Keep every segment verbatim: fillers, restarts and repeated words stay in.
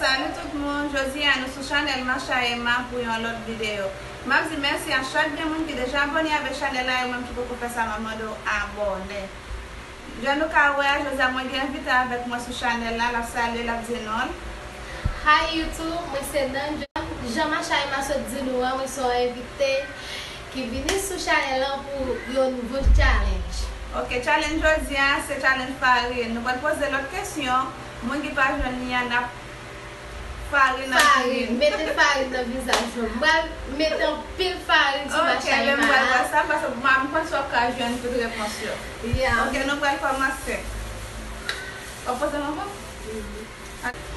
Salut tout moun, jodi a nou sou chanèl Macha Emma pou yon lòt videyo. M ap di mèsi a chak de moun ki deja abòne avèk chanèl la, e ou menm ki poko fè sa, m ap mande w abòne. Jan nou ka wè a, jodi a mwen gen envite avèk mwen sou chanèl la, l ap salye, l ap di non l. Hi YouTube, mwen se Nan. Jan, jan Macha Emma sot di nou an, mwen se yon envite ki vini sou chanèl lan pou yon nouvo challenge. Ok, challenge jodi a, se challenge farin. Nou pral poze lòt kesyon. Moun ki pa jwenn li an, n ap farin nan figi l. Farin, mete farin nan vizaj mwen. M pral mete anpil farin sou Macha Emma. Ok, men m pral wè sa, paske m pa, m panse w ap ka jwenn tout repons yo. Yeah. Ok, nou pral kòmanse. W ap poze m ankò? Mhm.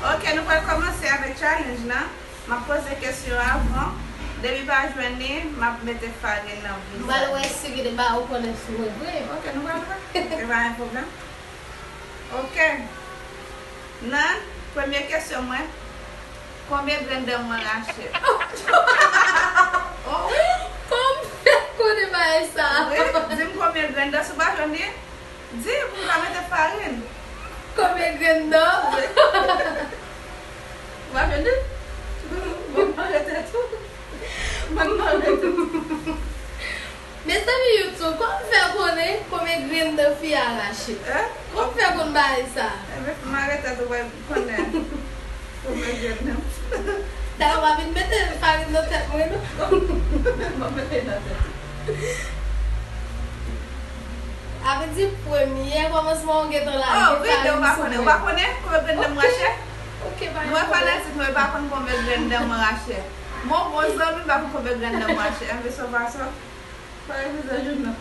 Ok, nou pral kòmanse avèk challenge lan. M ap poze kesyon avan. Depi pa jwenn li, m ap mete farin nan vizaj. M pral wè si gen de bagay ou konnen sou mwen vre. Ok, nou pral wè. Ok, pa gen pwoblèm. Ok. Nan premye kesyon mwen, konbyen grenn dan mwen rache? Oh wi. Kòman w fè konnen bagay sa? Wi, di m konbyen grenn dan, si w pa jwenn li, di pou m ka mete farin. Konbyen grenn dan? Wi. W pa jwenn li? Bon, m arete tou. Bon, m arete tou. Mezanmi YouTube, kòman w fè konnen konbyen grenn dan fi a rache? Hein? Kòman w fè konn bagay sa? Enben, fò m arete tou, w konnen. Konbyen grenn dan. Dayè, w pa vin mete farin nan tèt mwen, non. Bon, mete nan tèt. A vle di, premye kòmansman w gentan lage farin sou mwen. Oh, vide, ou pa konnen, ou pa konnen konbyen grenn dan m rache? Ok, pa gen pwoblèm. Nou wè fanatik mwen, yo pa konn konbyen grenn dan mwen rache. Bon, bon zanmi pa konn konbyen grenn dan m rache. Enben, se pa sa. Pale vizaj ou non.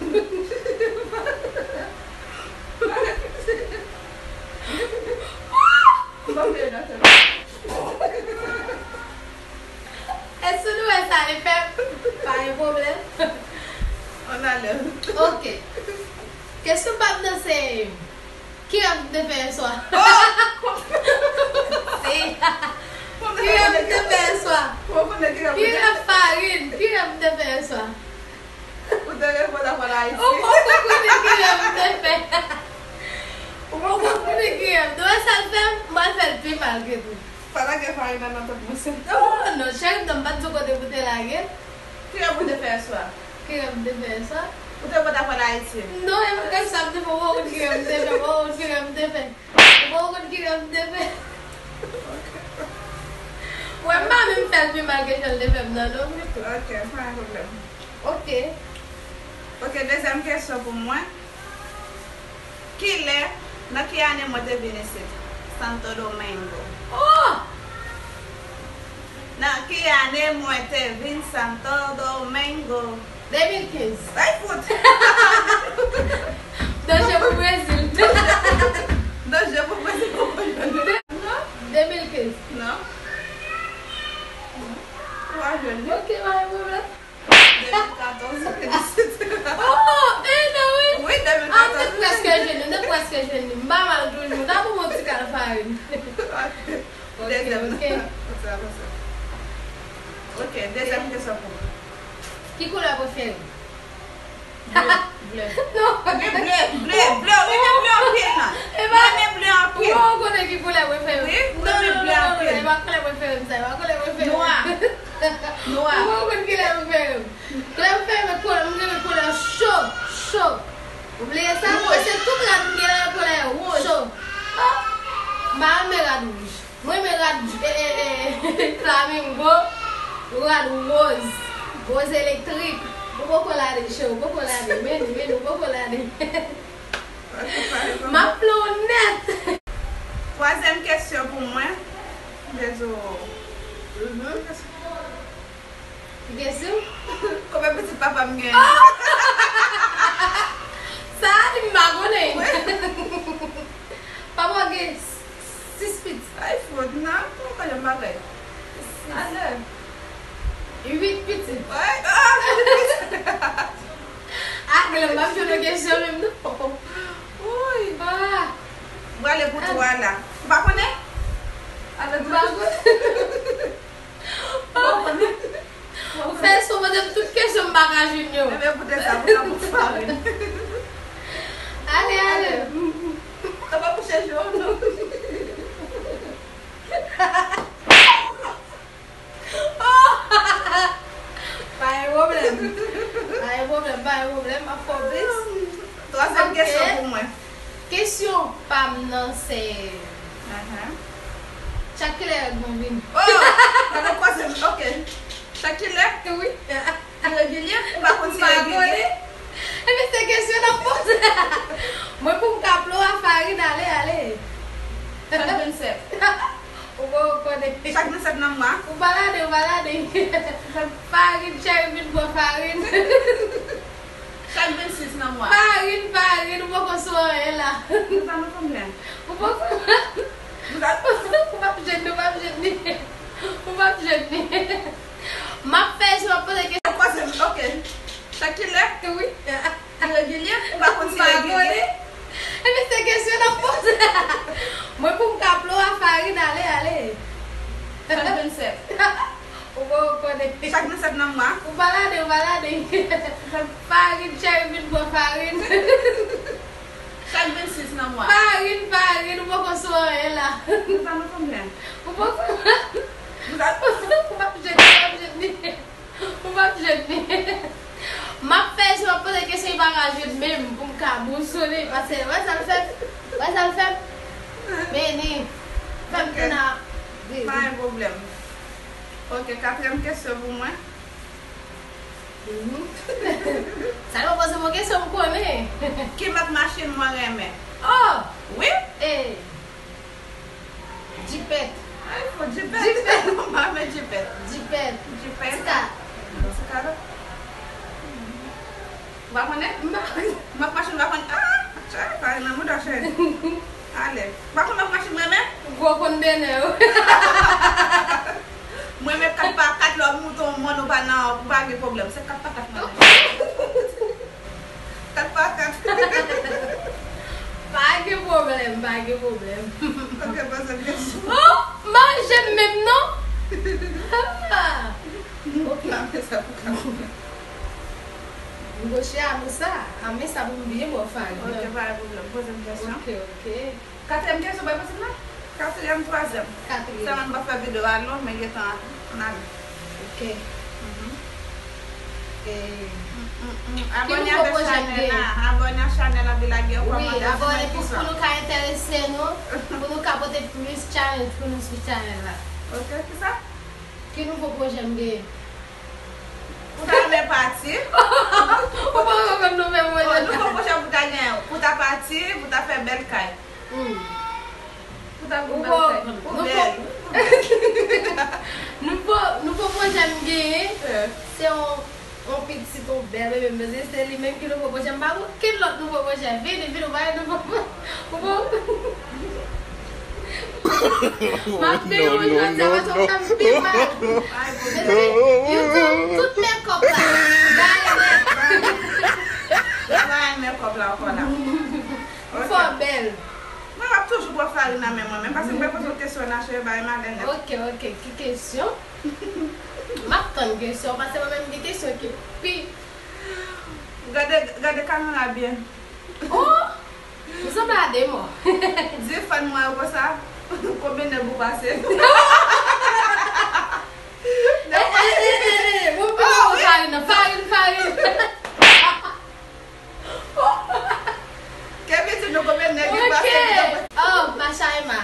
Èske nou wè sa li fè? Pa gen pwoblèm. On a lè. Ok. Kesyon pa m nan se ki rèv m te fè yè swa? Oh! Ki rèv m te fè yè swa? Ki rèv farin? Ki rèv m te fè yè swa? Ou te reponn apre Ayiti. Ou poko konnen ki rèv m te fè. Ou poko konnen ki rèv. Dwe sa l fè m, m al fè l pi mal ke tou. Pa lage farin nan nan tèt mwen, se. Oh, non, cheri, m pa t di w kote pou te lage l. Ki rèv ou te fè yè swa? Ki rèv m te fè yè swa? Ou te konn aprann Ayiti? Non, e bagay sa m te fè, ou pa konn ki rèv m te fè, ou pa konn ki rèv m te fè. Ou pa konn ki rèv m te fè. Ou wè, m pa menm fè l pi mal ke jan l te fè m nan, non, m tou. Ok, pa gen pwoblèm. Ok. Ok, dezyèm kesyon pou mwen. Kilè, nan ki ane mwen te vin isit? Santo Domingo. Oh! Nan ki ane mwen te vin Santo Domingo? De mil kenz. Ay, fout! Danje pou Brezil. Danje pou Brezil, pou Brezil. Non? De mil kenz. Non. Ou pa jwenn li. Ok, pa gen pwoblèm. De mil katòz, felisite. Oh, e non, wi. Wi, de mil katòz. Ah, m te prèske jwenn li, m te prèske jwenn li. M pa mal toujou. N a pou mwen ti kal farin. Ok, dezyèm. Ok, ok. Ok, dezyèm kesyon pou mwen. Ki koulè prefere w? Ble. Ble. Non. Ble, ble, ble, ble. Wi, men ble anpil, non. E pa. Mwen renmen ble anpil. Ou pa konnen ki koulè prefere m. Wi, mwen renmen ble anpil. Non, non, non, non, e pa koulè prefere m sa, e pa koulè prefere m. Nwa. Nwa. Ou pa konn ki koulè prefere m. Koulè prefere m, koulè, mwen renmen koulè cho, cho. Ou bliye sa? Wouj. Mwen se tout rad m gen la, koulè wouj. Cho. Ah, m pa renmen rad wouj. Mwen renmen rad, e, e, e, flamingo, rad woz, woz elektrik. Ou poko lage, cheri, ou poko lage. Men, men, ou poko lage. M ap fè w nèt. Twazyèm kesyon pou mwen. Dezole. Mhm. Ki kesyon? Konbyen pitit papa m gen? Oh! Sa a di m pa konnen. Wi. Papa w gen s-, sis pitit. Ay, fout, non, ou konnen bagay. Sis. Ale. Uit pitit. Wi, ah, uit pitit. Ah, granm, m ap jwenn yon kesyon menm, non? Wi. Ah. M prale pou twa la. Ou pa konnen? Ale, m pa konnen. Ou fè sou mande m tout kesyon m pa ka jwenn yo. Enben, poutèt sa, pou nan pou farin. Ale, ale. Sa pa pou chèche w, non. Focus. Twazyèm Ok. kesyon pou mwen. Kesyon pa m nan se Ahan. Chak kilè règ mwen vini? Oh! Gade koze m. Ok. Chak kilè? Wi. Iregilye? Ou pa konn si M pa iregilye? konnen. Epi se kesyon n ap poze. Mwen pou m ka plo a farin, ale, ale. Chak vennsèt. Ou poko konnen. Chak vennsèt nan mwa. Ou pa lade, ou pa lade. Farin, cheri, vin pran farin. Chak vennsis nan mwa. Farin, farin, ou poko sou anyen la. Nou pa nan konbyen? Ou poko. Ou pa, ou pa p jwenn li, ou pa p jwenn li. Ou pa p jwenn li. M ap fè jan m ap poze kesyon. Koze m, ok. Chak kilè? Wi. Iregilye? Ou pa konn si M pa iregilye? konnen. Epi se kesyon n ap poze. Mwen pou m ka plo a farin, ale, ale. Chak vennsèt. Ou poko konnen. Chak vennsèt nan mwa. Ou pa lade, ou pa lade. Farin, cheri, vin pran farin. Chak vennsis nan mwa. Farin, farin, ou poko sou anyen la. Nou pa nan konbyen? Ou poko. Ou pa, ou pa p jwenn li, ou pa p jwenn li. Ou p ap jwenn li. M ap fè jan m ap poze kesyon, li pa ka jwenn menm pou m ka bousonnen, paske wè sa l fè m, wè sa l fè m. Vini, fè m Ok. tounen ap viv. Pa gen pwoblèm. Ok, katriyèm kesyon pou mwen. Mhm. Sa nou poze mwen kesyon, m konnen. Ki mak machin mwen renmen? Oh! Wi? Eh. Jipèt. Ay, fò jipèt. Jipèt. Mwen pa renmen jipèt. Jipèt. Jipèt. Ti ka. Ti ka. Ou pa konnen? M pa konnen. Mak machin ou pa konnen? Ah! Chè, pa nan mouda, chè. Ale. Ou pa konnen mak machin mwen renmen? Gwo konn benen yo. Mwen renmen kat pa kat, lè w monte yon mòn, ou pa nan, ou pa gen pwoblèm. Se kat pa kat mwen renmen. Kat pa kat. Pa gen pwoblèm, pa gen pwoblèm. Ok, poze m kesyon. Oh, manje m menm non. Ah. Ok. Ame sa pou ka. M goche ame sa, ame sa pou m byen bò farin. Ok, pa gen pwoblèm. Poze m kesyon. Ok, ok. Katriyèm kesyon, bay posib la? Katriyèm, twazyèm. Katriyèm. Sèlman nou pa fè videyo a long, men gentan ann ale. Ok. Mhm. E, Mm, mm, mm. ki Abòne nouvo avèk pwojè n chanèl gen? La. Abòne a chanèl la, epi lage yon Wi, kòmantè, abòne di pou, kisa? Pou nou ka enterese nou, pou nou ka pote plis challenge pou nou sou chanèl la. Ok, kisa? Ki nouvo pwojè m gen? Ou ta renmen pati? Ou pa konn nou menm Oh, mwen. Nouvo pwojè pou ta gen, pou ta pati, pou ta fè bèl kay. Hmm. Pou ta Ou pou bèl bon, kay. Pou nou bèl. Pou bèl. Nou pou, nou pou pwojè m genyen, Eh. se yon, yon pitit, yon bèl bebe, men se li menm ki nou pou pwojè m. Pa gen okenn lòt nouvo pwojè. Vini, vini, ou pa gen nouvo pwojè. Ou bon? M ap peye ou jodi a, paske w fè m pi mal. Depi YouTube, tout makeup la, gaye nèt. Travay makeup la ankò la. Ou fò bèl. Mwen, m ap toujou pran farin nan men mwen, men paske m pa poze w kesyon nan cheve bay malè nèt. Ok, ok, ki kesyon? M ap tann kesyon, paske mwen menm gen kesyon ki pi Gade, gade kamera byen. Oh! Ou sanble a de mò. Di fan mwen yo konsa, konbyen nèg ou pase? Eh, eh, eh, eh, eh, ou Oh, wi. Farin nan, farin, farin. Kevin di nou konbyen nèg li pase. Ok. Oh, Macha Emma.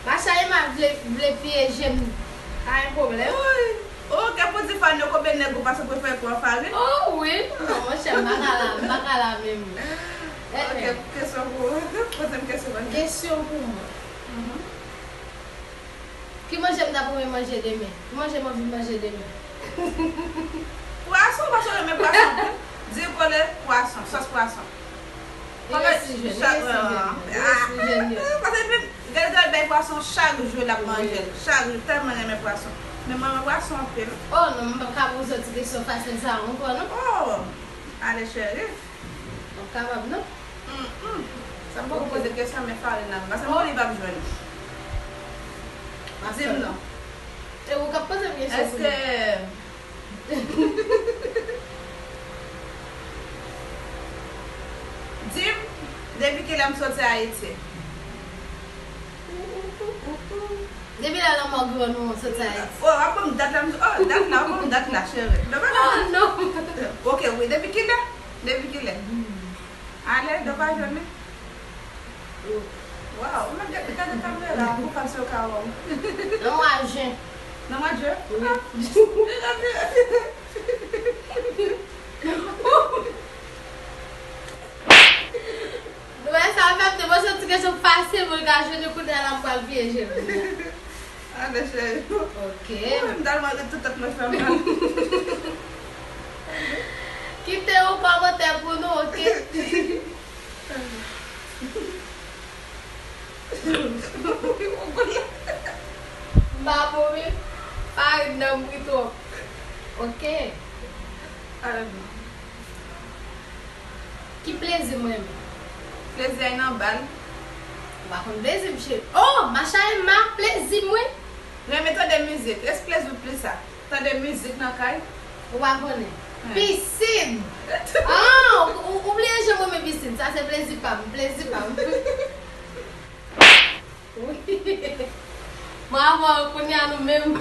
Macha Emma vle, vle pyeje m. Pa gen pwoblèm. Woy. Oh, kè pou di fan yo konbyen nèg ou pase pou fè pran farin? Oh, wi. Non, monchè, m pa ka la, m pa ka la menm. Eh, Ok, eh. Kesyon pou, poze m kesyon, ban m. Kesyon pou mwen. Mhm. Ki manje m ta pou manje demen? Ki manje m anvi manje demen? Pwason, paske w renmen pwason anpil. Di kole pwason, sòs pwason. Li resi jèn, li resi jèn, li resi jèn, li. Paske li, gade, gade, bay pwason chak jou l ap manje l. Chak jou, tèlman l renmen pwason. Men mwen renmen pwason anpil. Oh non, m pa ka poze w ti kesyon fasil sa a ankò, non. Oh, ale cheri. M p ap kapab, non. Mm, mm. Sa m poko poze kesyon, men farin nan. Paske m konnen li p ap jwenn. Di m non. E ou k ap poze m kesyon pou mwen. Èske Di m, depi kilè m soti Ayiti? Depi lè lanmò grann ou soti Ayiti. Oh, w ap ban m dat la, m, oh, dat la, w ap ban m dat la, cheri. Non, non, non. Oh, non. Ok, wi, depi kilè? Depi kilè? Ale, donk pa jwenn li. Waw, ou mèt gade, gade kamera pou fans yo ka wè w. Nan mwa jen. Nan mwa jen? Wi. Ah. Nou wè sa fè m te poze yon ti kesyon fasil pou l ka jwenn li, kounye a la m pral pyeje l. Ale cheri. Ok. Ou menm tèlman ri tout tèt mwen fè mal. Kite yon kòmantè pou nou, ok? M pa bon wi. Farin nan m ri twòp. Ok. Ale non. Ki plezi m renmen? Plezi a nan bal. Ou pa konn plezi m cheri. Oh, Macha Emma, plezi m wi. Renmen tande mizik. Èske plezi w plis sa? Tande mizik nan kay? Ou pa konnen. Pisin. Ah, ou, ou, ou bliye jan m renmen pisin. Sa se plezi pa m, plezi pa m. Wi. Mwen avè w kounye a nou menm.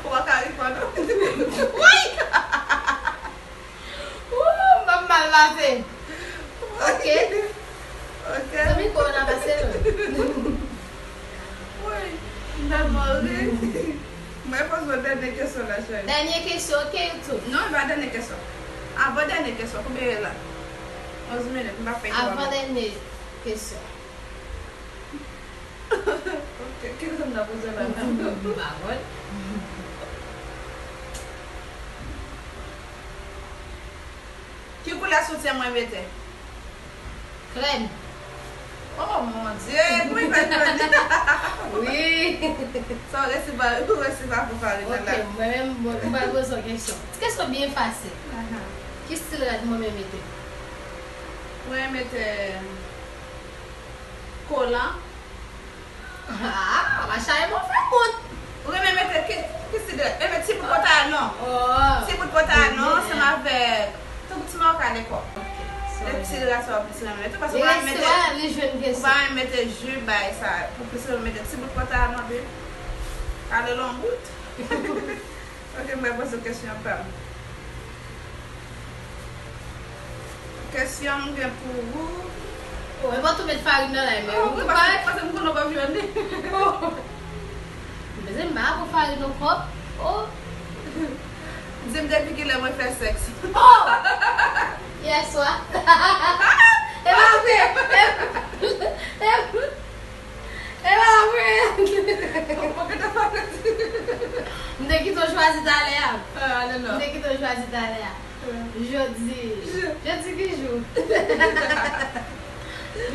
Ou pa ka ri fò non. Woy! Ooh, m ap mal pase. Ok. Ok. Zanmi, kòman w ap pase non? Woy, m tèlman ri. Mwen poze w dènye kesyon la, cheri. Dènye kesyon, ok, YouTube. Non, e pa dènye kesyon. Avan dènye kesyon, konbyen ye la? Onz minit, m pa fè. Avan dènye kesyon. Ok, ki kesyon m ta poze la menm? M pa konn. Ki koulè soutyen mwen mete? Krèm. Oh mon Dieu, kòman li fè jwenn li? Wi. Sa w resi pa, ou resi pa pou Farina la. Ok, mwen menm, mwen, mwen pral poze yon kesyon. Ti kesyon byen fasil. Aha. Ki stil rad mwen menm mete? Mwen mete kolan. Ah, Macha Emma fè kont. Ou renmen mete ki, ki stil rad? Renmen ti bout pantalon. Oh. Ti bout pantalon ansanm avèk tout ti mawka lekò. Ok, sorry. Ti rad sa w plis renmen mete, paske ou pa renmen mete, li jwenn kesyon. Ou pa renmen mete jip bay sa. Ou plis renmen mete ti bout pantalon, baby. Ale long bout. Ok, mwen poze kesyon pa m. Kesyon m gen pou ou. Oh, e pa tou met farin nan la, men ou pa. Paske m konnen w p ap jwenn li. Oh. Mezanmi, m pa pran farin ankò. Oh. Di m depi kilè mwen fè sèks. Oh! Yèswa. E pa vre. E, e, e pa vre. M te kite w chwazi talè a. Ah, ale non. M te kite w chwazi talè a. Jodi. Jodi ki jou?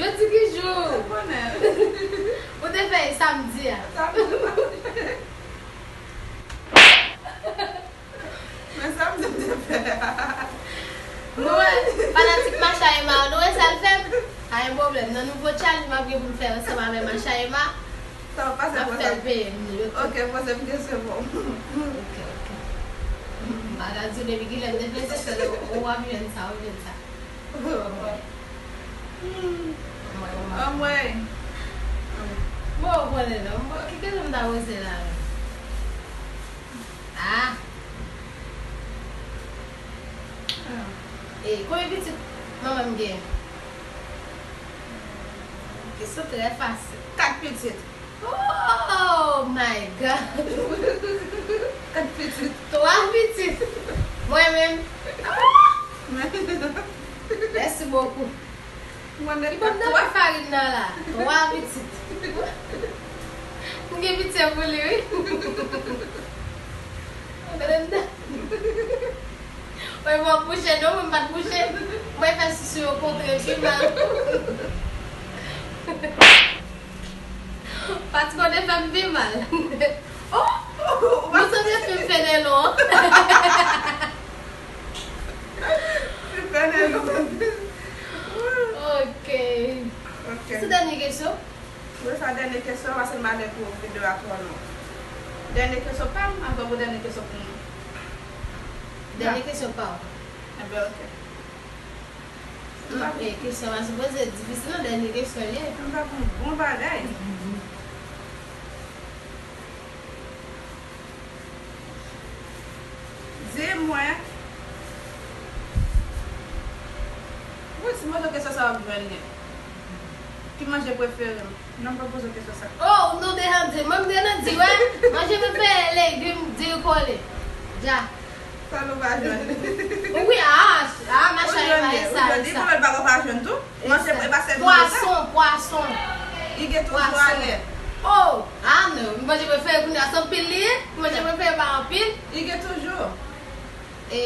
Jodi ki jou? Ou te fè samdi a. Samdi. Men samdi m te fè a. Nou wè, fanatik Macha Emma, nou wè sa l fè m? Pa gen pwoblèm. Nan nouvo challenge m ap gen pou m fè ansanm avè Macha Emma. Sa w pase pou sa? M ap fè l peye m li, ok. Ok, poze m kesyon pou m. Ok, ok. M pa ka di w depi kilè m te plezi sèl ou w ap jwenn sa, w ap jwenn sa. Anmwey. Anmwey. Bon, ou konnen non. Bon, ki kesyon m ta poze la menm? Ah. E, konbyen pitit manman m gen? Kesyon trè fasil. Kat pitit. Oh my God! Kat pitit. Twa pitit. Mwen menm. Ah! Mèsi bokou. Mwen menm. Ki bòm nan farin nan la? Twa pitit. M gen pitye pou li, wi. Mwen menm nan. Mwen, mwen kouche non, mwen pa t kouche. Mwen fè sou yo kontre pi mal. Patiko te fè m pi mal. Oh! Nou sanble fim Fenelon. Fim Fenelon. Ok. Ok. Se dènye kesyon? Wi, sa dènye kesyon, paske m ale pou videyo a twò long. Dènye kesyon pa m, anvan pou dènye kesyon pou nou. Dènye kesyon pa w. Enben, ok. Non, e, kesyon an sipoze difisil, non, dènye kesyon l ye. M pa konn bon bagay. Di mwen, w ap jwenn li. Ki manje prefere m? Non, m pa poze w kesyon sa. Oh, nou deja di, mwen m te nan di, wè. Manje prefere, legim, diri kole. Dja. Sa nou pa jwenn. Wi, a, a, machay pa sa, sa. Li pa pa jwenn tou. Manje, e pa sèl manje sa. Pwason, pwason. Li gen toujou alè. Oh, a non, manje prefere kounye a se anpil li ye. Manje prefere pa anpil. Li gen toujou. E.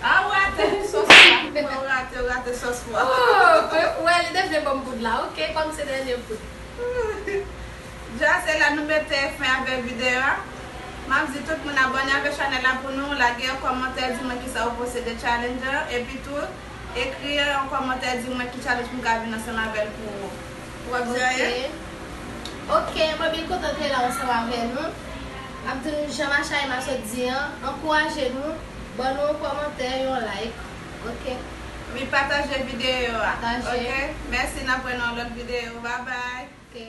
A, ou rate sòs la. Ou rate, ou rate sòs la. Oh, wè, li te vle ban m poud la. Ok, kòm se dènye poud. Dja se la nou mete fen avè videyo a. M ap di tout moun abòne avè chanèl la pou nou, lage yon kòmantè, di mwen kisa ou panse de challenge an, epi tou, ekri yon kòmantè, di mwen ki challenge m ka vin ansanm avè l pou ou. Ou ap di anyen? Ok, mwen byen kontan te la ansanm avè nou. M ap di nou jan machay ma sot di an, ankouraje nou, ban nou yon kòmantè, yon like. Ok. Epi pataje videyo a. Pataje. Ok? Mèsi, n ap wè nan yon lòt videyo. Bye bye. Ok.